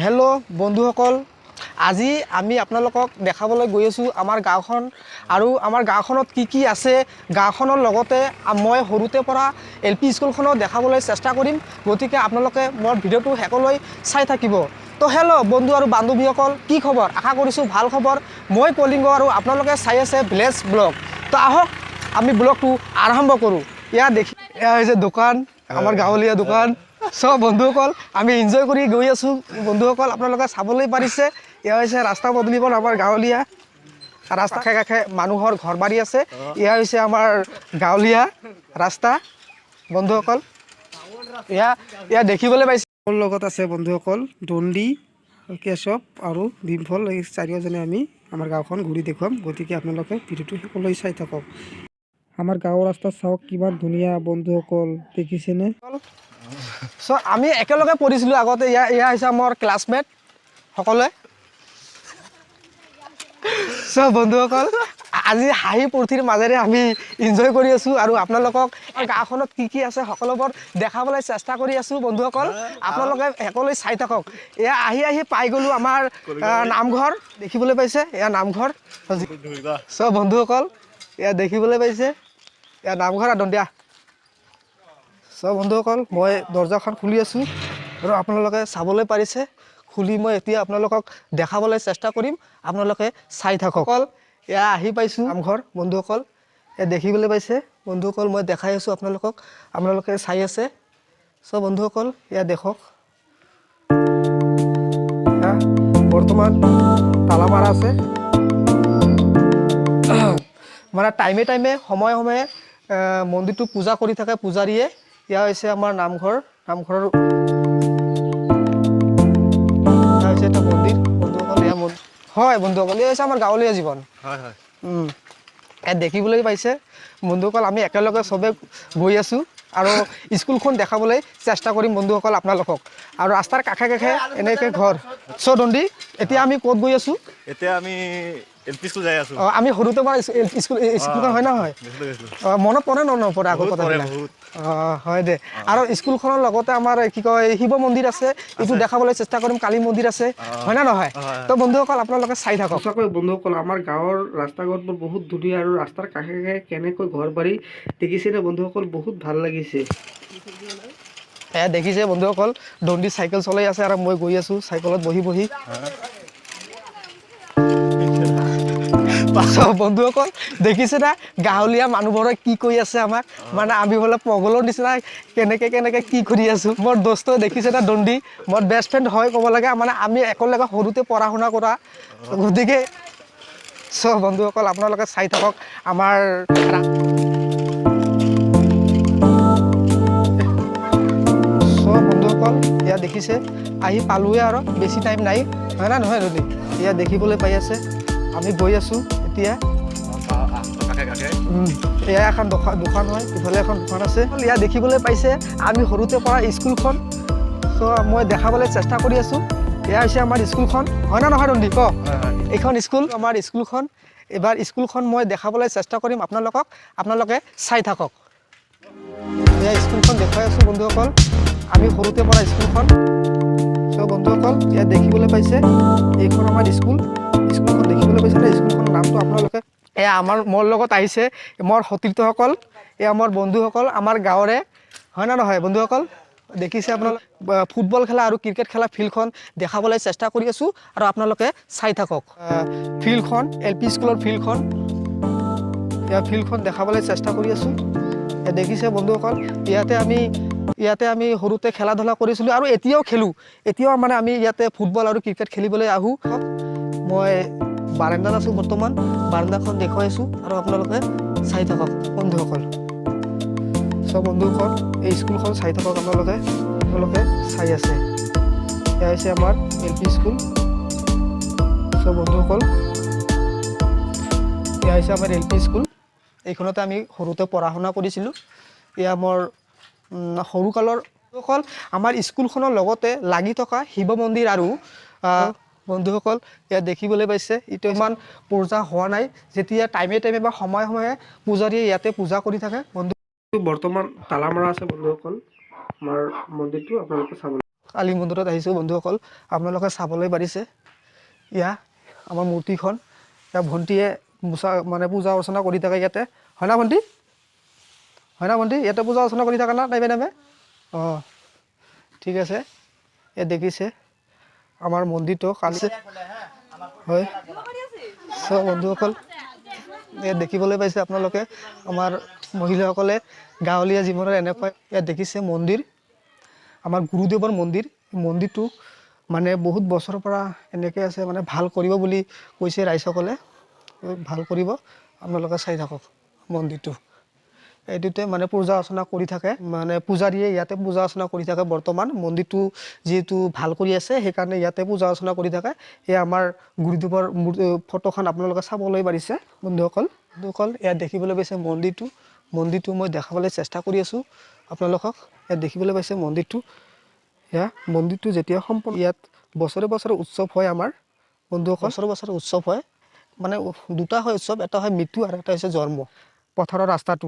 Hello' বন্ধুসকল, আজি আমি আপোনালোকক দেখাবলৈ গৈ আছোঁ আমাৰ গাঁওখন আৰু আমাৰ গাঁওখনত কি কি আছে। গাঁওখনৰ লগতে মই সৰুতে পৰা এল পি স্কুলখনো দেখাবলৈ চেষ্টা কৰিম। গতিকে আপোনালোকে মোৰ ভিডিঅ'টো শেষলৈ চাই থাকিব। তো হেল্ল' বন্ধু আৰু বান্ধৱীসকল, কি খবৰ? আশা কৰিছোঁ ভাল খবৰ। মই কলিংগ আৰু আপোনালোকে চাই আছে ভিলেজ ব্লগ। তো আহক, আমি ব্লগটো আৰম্ভ কৰোঁ। ইয়াত দেখি, এয়া হৈছে দোকান, আমাৰ গাঁৱলীয়া দোকান। চব বন্ধুসকল, আমি এনজয় কৰি গৈ আছোঁ। বন্ধুসকল, আপোনালোকে চাবলৈ পাৰিছে, এয়া হৈছে ৰাস্তা পদূলিবোৰ, আমাৰ গাঁৱলীয়া ৰাস্তা। কাষে কাষে মানুহৰ ঘৰ বাৰী আছে। এয়া হৈছে আমাৰ গাঁৱলীয়া ৰাস্তা। বন্ধুসকল, এয়া এয়া দেখিবলৈ পাইছে। মোৰ লগত আছে বন্ধুসকল দণ্ডি, কেশৱ আৰু ভীমফল। এই চাৰিওজনে আমি আমাৰ গাঁওখন ঘূৰি দেখুৱাম। গতিকে আপোনালোকে ভিডিঅ'টো শেষলৈ চাই থাকক। আমাৰ গাঁৱৰ ৰাস্তা চাওক, কিমান ধুনীয়া। বন্ধুসকল, দেখিছেনে? চ' আমি একেলগে পঢ়িছিলোঁ আগতে। এয়া এয়া হৈছে আমাৰ ক্লাছমেট সকলোৱে। চ' বন্ধুসকল, আজি হাঁহি ফূৰ্তিৰ মাজেৰে আমি এনজয় কৰি আছোঁ আৰু আপোনালোকক গাঁওখনত কি কি আছে সকলোবোৰ দেখাবলৈ চেষ্টা কৰি আছোঁ। বন্ধুসকল, আপোনালোকে শেষলৈ চাই থাকক। এয়া আহি আহি পাই গ'লোঁ আমাৰ নামঘৰ। দেখিবলৈ পাইছে, এয়া নামঘৰ। চ' বন্ধুসকল, এয়া দেখিবলৈ পাইছে, এয়া নামঘৰ আৰু দণ্ডিয়া। চ' বন্ধুসকল, মই দৰ্জাখন খুলি আছোঁ আৰু আপোনালোকে চাবলৈ পাৰিছে। খুলি মই এতিয়া আপোনালোকক দেখাবলৈ চেষ্টা কৰিম, আপোনালোকে চাই থাকক। এয়া আহি পাইছোঁ নামঘৰ। বন্ধুসকল, এয়া দেখিবলৈ পাইছে। বন্ধুসকল, মই দেখাই আছোঁ আপোনালোকক, আপোনালোকে চাই আছে। চ' বন্ধুসকল, এয়া দেখক, এয়া বৰ্তমান তালা মাৰা আছে। মানে টাইমে টাইমে, সময়ে সময়ে মন্দিৰটো পূজা কৰি থাকে পূজাৰীয়ে। এয়া হৈছে আমাৰ নামঘৰ। নামঘৰৰ এয়া হৈছে এটা মন্দিৰ। বন্ধুসকল, এয়া হয়। বন্ধুসকল, এয়া হৈছে আমাৰ গাঁৱলীয়া জীৱন। হয় হয় ইয়াত দেখিবলৈ পাইছে বন্ধুসকল, আমি একেলগে চবে গৈ আছোঁ আৰু স্কুলখন দেখাবলৈ চেষ্টা কৰিম বন্ধুসকল আপোনালোকক। আৰু ৰাস্তাৰ কাষে কাষে এনেকৈ ঘৰ। চ' দণ্ডি, এতিয়া আমি ক'ত গৈ আছোঁ? এতিয়া আমি এল পি স্কুল যাই আছো। অঁ, আমি সৰুতে পৰা স্কুল, স্কুলখন হয় নহয়? গৈছিলো, গৈছিলো। অঁ, মনত পৰে ন নপৰে আগৰ বহুত পৰে, কথাবিলাক? বহুত। অঁ, হয় দে। আৰু স্কুলখনৰ লগতে আমাৰ কি কয়, শিৱ মন্দিৰ আছে, এইটো দেখাবলৈ চেষ্টা কৰিম। কালী মন্দিৰ আছে, হয় নে নহয়? হয়। তো বন্ধুসকল, আপোনালোকে চাই থাকক। সঁচাকৈ বন্ধুসকল, আমাৰ গাঁৱৰ ৰাস্তা ঘাটবোৰ বহুত ধুনীয়া আৰু ৰাস্তাৰ কাষে কাষে কেনেকৈ ঘৰ বাৰী দেখিছেনে বন্ধুসকল? বহুত ভাল লাগিছে। এয়া দেখিছে বন্ধুসকল, দণ্ডি চাইকেল চলাই আছে আৰু মই গৈ আছোঁ চাইকেলত বহি বহি। পাছত বন্ধুসকল, দেখিছে না গাঁৱলীয়া মানুহবোৰে কি কৰি আছে আমাক? মানে আমি বোলে পগলৰ নিচিনা কেনেকে কেনেকে কি কৰি আছো। মোৰ দোস্ত দেখিছে না দণ্ডি, মোৰ বেষ্ট ফ্ৰেণ্ড হয় ক'ব লাগে। মানে আমি একেলগে সৰুতে পঢ়া শুনা কৰা। গতিকে চ' বন্ধুসকল, আপোনালোকে চাই থাকক। আমাৰ চ' বন্ধুসকল, ইয়াত দেখিছে, আহি পালোৱে আৰু বেছি টাইম নাই, হয় না নহয় দণ্ডি? ইয়াত দেখিবলৈ পাই আছে, আমি গৈ আছোঁ এতিয়া। কাষে কাষে। এয়া এখন দোকান, দোকান হয়, ইফালে এখন দোকান আছে। ইয়াত দেখিবলৈ পাইছে, আমি সৰুতে পঢ়া স্কুলখন। চ' মই দেখাবলৈ চেষ্টা কৰি আছোঁ। এয়া হৈছে আমাৰ স্কুলখন, হয় না নহয় ৰন্দি ক? হয় হয়। এইখন স্কুল, আমাৰ স্কুলখন। এইবাৰ স্কুলখন মই দেখাবলৈ চেষ্টা কৰিম আপোনালোকক, আপোনালোকে চাই থাকক। এয়া স্কুলখন দেখুৱাই আছোঁ বন্ধুসকল, আমি সৰুতে পঢ়া স্কুলখন। চ' বন্ধুসকল, ইয়াত দেখিবলৈ পাইছে, এইখন আমাৰ স্কুল। স্কুলখন দেখিবলৈ পাইছে নে? স্কুলখনৰ নামটো আপোনালোকে। এয়া আমাৰ মোৰ লগত আহিছে মোৰ সতীৰ্থসকল, এয়া মোৰ বন্ধুসকল, আমাৰ গাঁৱৰে, হয় নে নহয় বন্ধুসকল? দেখিছে আপোনালোকে, ফুটবল খেলা আৰু ক্ৰিকেট খেলা ফিল্ডখন দেখাবলৈ চেষ্টা কৰি আছোঁ আৰু আপোনালোকে চাই থাকক। ফিল্ডখন, এল পি স্কুলৰ ফিল্ডখন, এয়া ফিল্ডখন দেখাবলৈ চেষ্টা কৰি আছোঁ। এয়া দেখিছে বন্ধুসকল, ইয়াতে আমি সৰুতে খেলা ধূলা কৰিছিলোঁ আৰু এতিয়াও খেলোঁ। এতিয়াও মানে আমি ইয়াতে ফুটবল আৰু ক্ৰিকেট খেলিবলৈ আহোঁ। মই বাৰাণ্ডাত আছোঁ বৰ্তমান, বাৰাণ্ডাখন দেখুৱাই আছোঁ আৰু আপোনালোকে চাই থাকক বন্ধুসকল। চব বন্ধুসকল, এই স্কুলখন চাই থাকক আপোনালোকে। আপোনালোকে চাই আছে, এয়া হৈছে আমাৰ এল পি স্কুল। চব বন্ধুসকল, এয়া হৈছে আমাৰ এল পি স্কুল। এইখনতে আমি সৰুতে পঢ়া শুনা কৰিছিলোঁ। এয়া মোৰ সৰুকালৰ। সকল আমাৰ স্কুলখনৰ লগতে লাগি থকা শিৱ মন্দিৰ আৰু বন্ধুসকল, ইয়াত দেখিবলৈ পাইছে, এইটো ইমান পূজা হোৱা নাই। যেতিয়া টাইমে টাইমে বা সময়ে সময়ে পূজাৰীয়ে ইয়াতে পূজা কৰি থাকে। বন্ধু, বৰ্তমান তালা মৰা আছে। বন্ধুসকল, আমাৰ মন্দিৰটো আপোনালোকে চাব। কালী মন্দিৰত আহিছোঁ বন্ধুসকল, আপোনালোকে চাবলৈ পাৰিছে। ইয়া আমাৰ মূৰ্তিখন, ইয়াৰ ভণ্টীয়ে মোচা মানে পূজা অৰ্চনা কৰি থাকে ইয়াতে, হয় না ভণ্টি? হয় না ভণ্টি? ইয়াতে পূজা অৰ্চনা কৰি থাকা না টাইমে টাইমে? অঁ, ঠিক আছে। ইয়াত দেখিছে আমাৰ মন্দিৰটো কালি হয়। চ' বন্ধুসকল, ইয়াত দেখিবলৈ পাইছে আপোনালোকে আমাৰ মহিলাসকলে গাঁৱলীয়া জীৱনৰ এনেকুৱা। ইয়াত দেখিছে মন্দিৰ, আমাৰ গুৰুদেৱৰ মন্দিৰ। মন্দিৰটো মানে বহুত বছৰৰ পৰা এনেকৈ আছে, মানে ভাল কৰিব বুলি কৈছে ৰাইজসকলে, ভাল কৰিব। আপোনালোকে চাই থাকক মন্দিৰটো। এইটোতে মানে পূজা অৰ্চনা কৰি থাকে, মানে পূজাৰীয়ে ইয়াতে পূজা অৰ্চনা কৰি থাকে। বৰ্তমান মন্দিৰটো যিহেতু ভাল কৰি আছে, সেইকাৰণে ইয়াতে পূজা অৰ্চনা কৰি থাকে। এয়া আমাৰ গুৰুদেৱৰ ফটোখন আপোনালোকে চাবলৈ পাৰিছে বন্ধুসকল। বন্ধুসকল, ইয়াত দেখিবলৈ পাইছে মন্দিৰটো। মন্দিৰটো মই দেখাবলৈ চেষ্টা কৰি আছোঁ আপোনালোকক। ইয়াত দেখিবলৈ পাইছে মন্দিৰটো। এয়া মন্দিৰটো যেতিয়া সম্পূৰ্ণ, ইয়াত বছৰে বছৰে উৎসৱ হয় আমাৰ বন্ধুসকল। বছৰে বছৰে উৎসৱ হয়, মানে দুটা হয় উৎসৱ, এটা হয় মৃত্যু আৰু এটা হৈছে জন্ম। পথাৰৰ ৰাস্তাটো